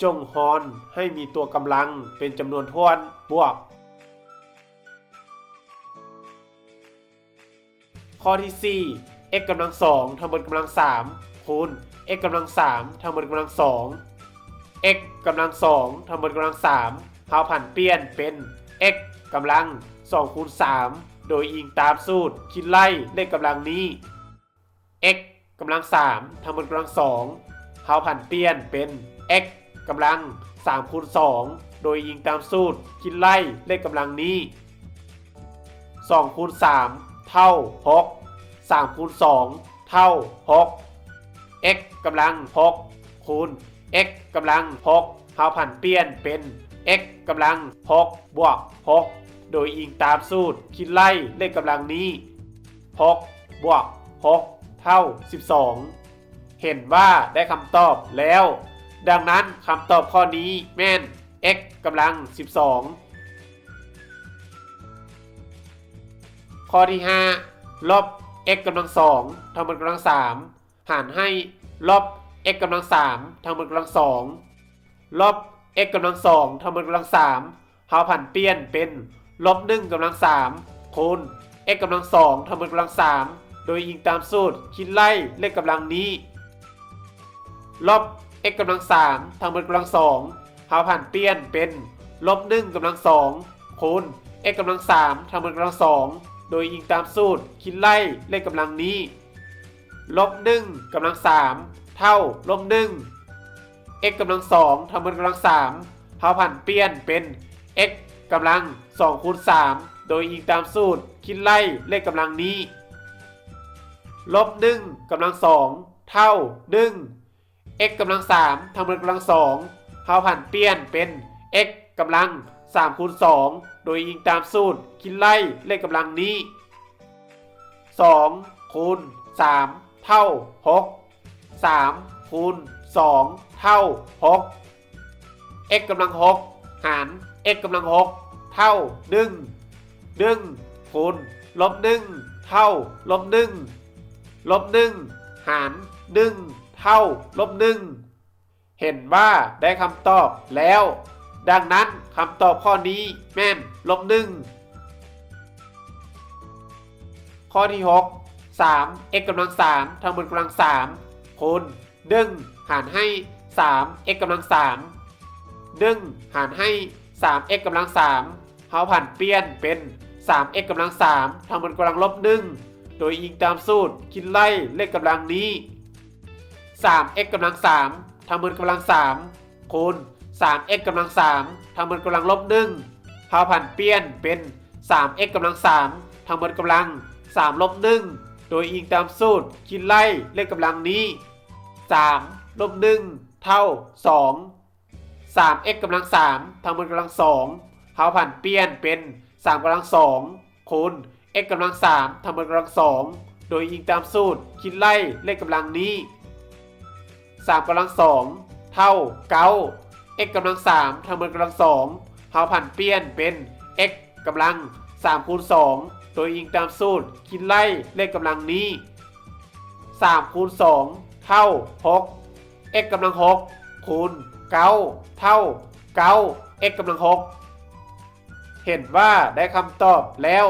ຈົ່ງຮອນໃຫ້ມີຕົວກຳລັງເປັນຈຳນວນຖ້ວນບວກ. ຂໍ້ທີສີ່ x ກຳລັງສອງທັງໝົດກຳລັງສາມ ຄູນ x ກຳລັງສາມທັງໝົດກຳລັງສອງ x ກຳລັງສອງທັງໝົດກຳລັງສາມ ເຮົາຜັນປ່ຽນເປັນ x ກຳລັງສອງຄູນສາມ ໂດຍອີງຕາມສູດຄິດໄລ່ເລກກຳລັງນີ້. x ກຳລັງສາມທັງໝົດກຳລັງສອງ ເຮົາຜັນປ່ຽນເປັນ x ກຳລັງສາມຄູນສອງ ໂດຍອີງຕາມສູດຄິດໄລ່ເລກກຳລັງນີ້. ສອງຄູນສາມເທົ່າຫົກ ສາມຄູນສອງເທົ່າຫົກ x ກຳລັງຫົກ ຄູນ x ກຳລັງຫົກ ເຮົາຜັນປ່ຽນເປັນ x ກຳລັງຫົກບວກຫົກ ໂດຍອີງຕາມສູດຄິດໄລ່ເລກກຳລັງນີ້ ຫົກບວກຫົກເທົ່າສິບສອງ. ເຫັນວ່າໄດ້ຄຳຕອບແລ້ວ, ດັ່ງນັ້ນຄຳຕອບຂໍ້ນີ້ແມ່ນ x ກຳລັງສິບສອງ. ຂໍ້ທີຫ້າ ລົບ x ກຳລັງສອງທັງໝົດກຳລັງສາມ ຫານໃຫ້ ລົບ x ກຳລັງສາມທັງໝົດກຳລັງສອງ ລົບ x ກຳລັງສອງທັງໝົດກຳລັງສາມ ເຮົາຜັນປ່ຽນເປັນ ລົບໜຶ່ງກຳລັງສາມ ຄູນ x ກຳລັງສອງທັງໝົດກຳລັງສາມ ໂດຍອີງຕາມສູດຄິດໄລ່ເລກກຳລັງນີ້. ລົບ x ກຳລັງສາມທັງໝົດກຳລັງສອງ ເຮົາຜັນປ່ຽນເປັນ ລົບໜຶ່ງກຳລັງສອງ ຄູນ x ກຳລັງສາມທັງໝົດກຳລັງສອງ ໂດຍອີງຕາມສູດຄິດໄລ່ເລກກຳລັງນີ້. ລົບໜຶ່ງກຳລັງສາມເທົ່າລົບໜຶ່ງ x ກຳລັງສອງທັງໝົດກຳລັງສາມ ເຮົາຜັນປ່ຽນເປັນ x ກຳລັງສອງຄູນສາມ ໂດຍອີງຕາມສູດຄິດໄລ່ເລກກຳລັງນີ້. ລົບໜຶ່ງກຳລັງສອງເທົ່າໜຶ່ງ x ກຳລັງສາມທັງໝົດກຳລັງສອງ ເຮົາຜັນປ່ຽນເປັນ x ກຳລັງສາມຄູນສອງ ໂດຍອີງຕາມສູດຄິດໄລ່ເລກກຳລັງນີ້. ສອງຄູນສາມເທົ່າຫົກ ສາມຄູນສອງເທົ່າຫົກ x ກຳລັງຫົກຫານ x ກຳລັງຫົກເທົ່າໜຶ່ງ ໜຶ່ງຄູນລົບໜຶ່ງເທົ່າລົບໜຶ່ງ ລົບໜຶ່ງຫານໜຶ່ງເທົ່າລົບໜຶ່ງ. ເຫັນວ່າໄດ້ຄຳຕອບແລ້ວ, ດັ່ງນັ້ນຄຳຕອບຂໍ້ນີ້ແມ່ນລົບໜຶ່ງ. ຂໍ້ທີຫົກ ສາມ x ກຳລັງສາມທັງໝົດກຳລັງສາມ ຄູນ ໜຶ່ງຫານໃຫ້ ສາມ x ກຳລັງສາມ ໜຶ່ງຫານໃຫ້ ສາມ x ກຳລັງສາມ ເຮົາຜັນປ່ຽນເປັນ ສາມ x ກຳລັງສາມທັງໝົດກຳລັງລົບໜຶ່ງ ໂດຍອີງຕາມສູດຄິດໄລ່ເລກກຳລັງນີ້. ສາມ x ກຳລັງສາມທັງໝົດກຳລັງສາມ ຄູນ ສາມ x ກຳລັງສາມທັງໝົດກຳລັງລົບໜຶ່ງ ເຮົາຜັນປ່ຽນເປັນ ສາມ x ກຳລັງສາມທັງໝົດກຳລັງສາມລົບໜຶ່ງ ໂດຍອີງຕາມສູດຄິດໄລ່ເລກກຳລັງນີ້. ສາມລົບໜຶ່ງເທົ່າສອງ ສາມ x ກຳລັງສາມທັງໝົດກຳລັງສອງ ເຮົາຜັນປ່ຽນເປັນ ສາມ ກຳລັງສອງ ຄູນ x ກຳລັງສາມທັງໝົດກຳລັງສອງ ໂດຍອີງຕາມສູດຄິດໄລ່ເລກກຳລັງນີ້. ສາມ ກຳລັງສອງເທົ່າເກົ້າ x ກຳລັງສາມທັງໝົດກຳລັງສອງ ເຮົາຜັນປ່ຽນເປັນ x ກຳລັງສາມຄູນສອງ ໂດຍອີງຕາມສູດຄິດໄລ່ເລກກຳລັງນີ້. ສາມຄູນສອງເທົ່າຫົກ x ກຳລັງຫົກ ຄູນ ເກົ້າເທົ່າເກົ້າ x ກຳລັງຫົກ ເຫັນວ່າໄດ້ຄຳຕອບແລ້ວ,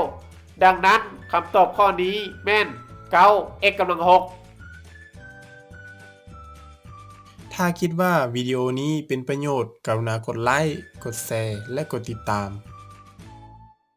ດັ່ງນັ້ນຄຳຕອບຂໍ້ນີ້ແມ່ນ ເກົ້າ x ກຳລັງຫົກ. ຖ້າຄິດວ່າວິດີໂອນີ້ເປັນປະໂຫຍດ, ກະລຸນາກົດໄລ້, ກົດແຊ ແລະ ກົດຕິດຕາມ.